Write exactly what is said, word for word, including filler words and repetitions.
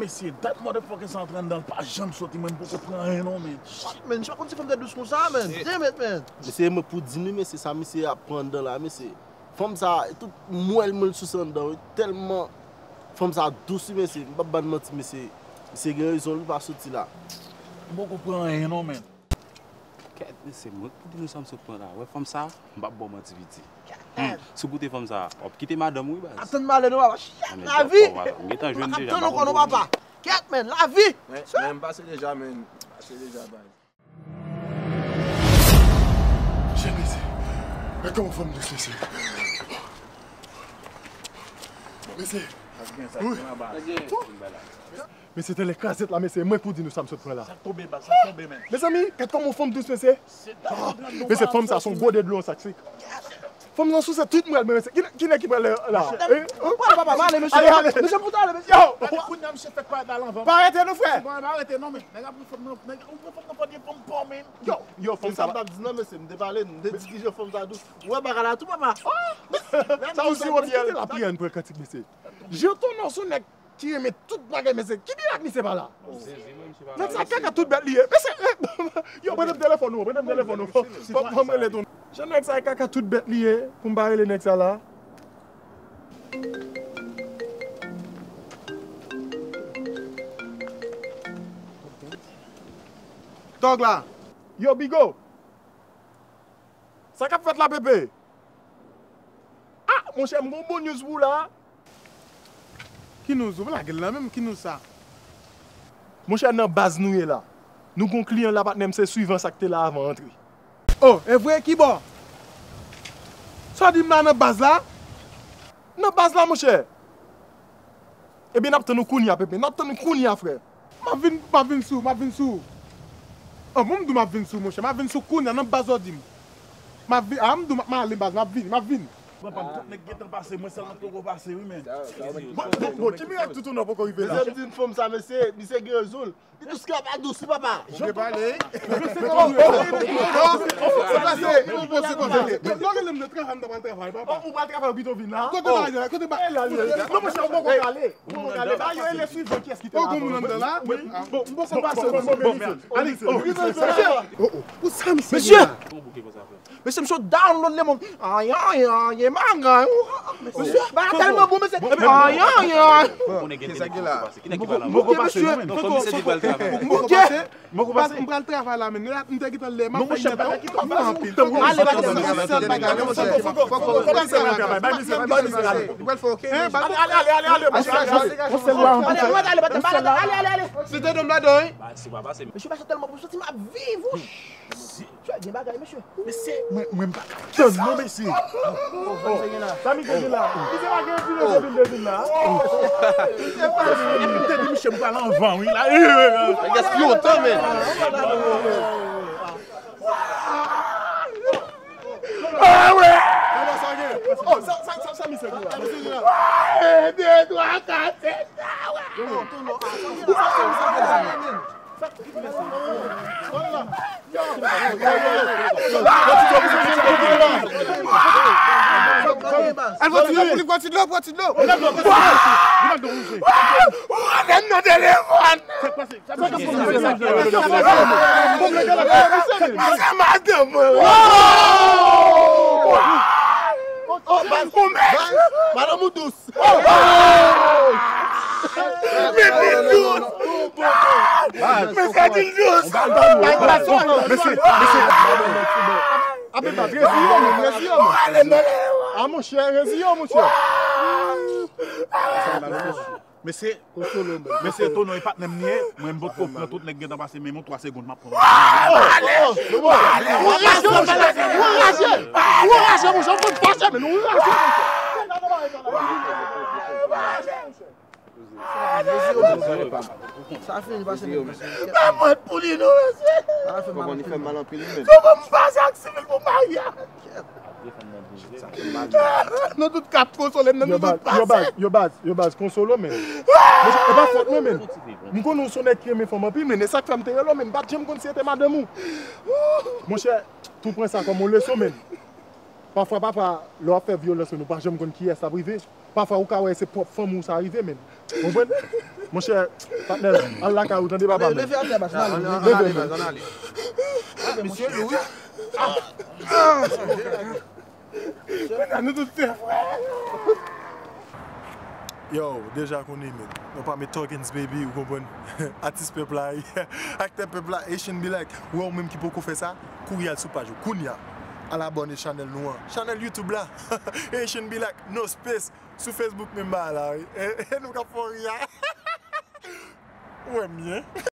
Mesye, dat motherfucker sa antre anndan, l pa janm soti, mwen m poko pran anyen non, men. Shit, man, m pa konn si fanm te dous konsa, man. Damn it, man. Mesye, mwen pou di nou, mesye, sa misye ap pran anndan la, mesye. Fanm sa, tout mwèl, mwèl sou sa anndan, wi. Tèlman fanm sa dous, wi, mesye. M p ap ba n manti, mesye. Misye gen rezon, li pa soti la. M poko pran anyen non, men. Kèt, mesye, mwen pou di nou sa m sot pran la. Wè fanm sa, m p ap ba w manti, piti. Hmm, si w goute fanm sa, w ap kite madanm ou, wi, baz. Atann m ale non, papa. Shit, lavi! M gentan jwenn deja, m pa konn papa. Kèt, man, lavi! Men, men m pase deja, men. M pase deja, baz. Mesye, mesye. Men kòman fanm dous, mesye. Mesye. Wi. Mesye, tèlè krazèt la, mesye. Mwen pou di nou sa m sot pran la. Sa k tonbe, baz, sa k tonbe, men. Mezanmi, gad kòman fanm dous, mesye. Mesye, fanm sa se yon gode dlo, yon sak sik. Fanm nan souse tout mwèl, men mesye. Ki nèg, ki nèg ki pral la? Ou pral, papa, m ale, mesye. Ale, ale. Mesye, pou ta ale, mesye. Yo! Gade, kounye a, misye fèk parèt la anvan. Pa rete non, frè. Bon, pa rete non, men. Nèg ap pran fanm nan, nèg ap pran fanm nan, fò gen fanm pa w, men. Yo, yo, fanm sa. Sa m t ap di non, mesye, m te pale, m te di kijan fanm sa dous. Ou wè bagay la tou, papa. Sa osi, wè, byen, la priyè, n pran kantik, mesye. Jan ton non, se yon nèg ki renmen tout bagay, mesye. Ki mirak misye pa la? Nèg sa kaka tout bèt li ye. Mesye, yo, prete m telefòn ou, prete m telefòn ou. Fò, fò m rele tou. Jan nèg sa kaka tout bèt li ye, pou m pa rele nèg sa la. Tòg la. Yo, Bigo. Sa k ap fèt la, Pepe? Ah, monchè, m gon bon news pou w la. Ki news? Ou lage l la menm, ki news sa? Monchè, nan baz nou ye la. Nou gon kliyan la, patnè m, se swivan sa k te la avan antre. Oh, e vre? Ki bò? Sa w di m la nan baz la? Nan baz la, monchè. Ebyen, n ap tann ou kounye a, Pepe. N ap tann ou kounye a, frè. M ap vin, m ap vin sou, m ap vin sou. An bon, m di w m ap vin sou, monchè. M ap vin sou kounye a, nan baz w di m. M ap vin, a, m di w m ap, m ale baz, m ap vini, m ap vini. Bon, pa m tout nèg gentan pase, mwen sèlman poko pase, wi, men. Bon, bon, bon, ki mirak toutoun an poko rive la? Mesye, m di n fanm sa, mesye, misye gen rezon l. Li dous, kè pa dous, wi, papa. Ou gen pale. Lè w rele m nan travay, m ta pral travay, papa. Ou pral travay, ou pito vin la? Kote bagay la? Kote bagay? Non, monchè, ou poko kale. Ou poko kale. Ba yo ele swivan kiyès ki te la. Ou gon moun anndan la? Bon, m panse m pase. Bon, bon, bon, bon, bon, bon. Ale, oh, oh, oh, sa misye. Mesye! Mesye, m sot download le moun. Ay, ay, ay, e magay. Mesye, bagay tèlman bon, mesye. Ay, ay, ay. Bon, ki sa ki la? Ki nèg ki pale anvan? Bouke, mesye. Bouke. M pral travay la, men. M te gentan lè. M ap fè nèt. Ale, ale, ale, ale, ale. Se te dom ladan, wi. Mesye, bagay tèlman bon, soti m ap viv, wi. Mesye, gen bagay, mesye. Mesye, mwen, mwen m pa ka tann non, mesye. Sa misye di la? Misye pa gen vin, se vin de vin la. Epi m te di misye m pral anvan, wi, la. Nèg ès lontan, men. Ah, wè! Oh, sa, sa, sa, sa misye di la? Sa misye di la? Wè, de, twa, kat, sèt, sa, wè! Al pran ti dlo pou li, pran ti dlo, pran ti dlo. Ou renmen nan telefòn. Madanm mwen. Ou menm. Madanm ou dous. Men li dous. Men sa di l dous. Mesye, mesye. Ape bat, reziye w, men, reziye w, men. A, monchè, reziye w, monchè. Mesye, mesye, Tono e patnè m li ye. Mwen, m potko pran tout nèg gentan pase menm yon twa segonn, m ap pran. Ou raje, monchè, ou raje, monchè, ou konn fache, men ou raje, monchè. Sa fini, pase menm. Pa mwen pou li, non, mesye. Sa fè mal anpil. Kòman m pase ak sivil pou marye ak Nou tout kat konsole m, nan nou tout pase. Yo baz, yo baz, konsole w, men. Monchè, e pa fòt mwen, men. M konnen w se yon nèg ki renmen fanm anpil, men e sa k fè m te rele w, men m pa t janm konn si se te madanm ou. Monchè, tou pran sa kòm yon leson, men. Pafwa, pafwa, lè w ap fè vyolans, men ou pa janm konn kiyès l ap rive. Pafwa, ou ka wè se pwòp fanmi w sa rive, men. Konprann? Monchè, patnè, al lakay ou, tande, papa, men. Leve atè, bas, ale. Leve, men. Mesye Louis. Nou tout se frè. Yo, deja konnen, men. Nou pa met Talkins, baby, ou konprann? Atis pèp la, aktè pèp la, Haitian Be Like. Ou wè, ou menm ki poko fè sa, kouri al sou paj ou kounya. Al abòne chanèl nou an. Chanèl YouTube la, Haitian Be Like, no space. Sou Facebook menm bagay la, wi. E, e nou k ap fè w ri a. Ou wè m byen.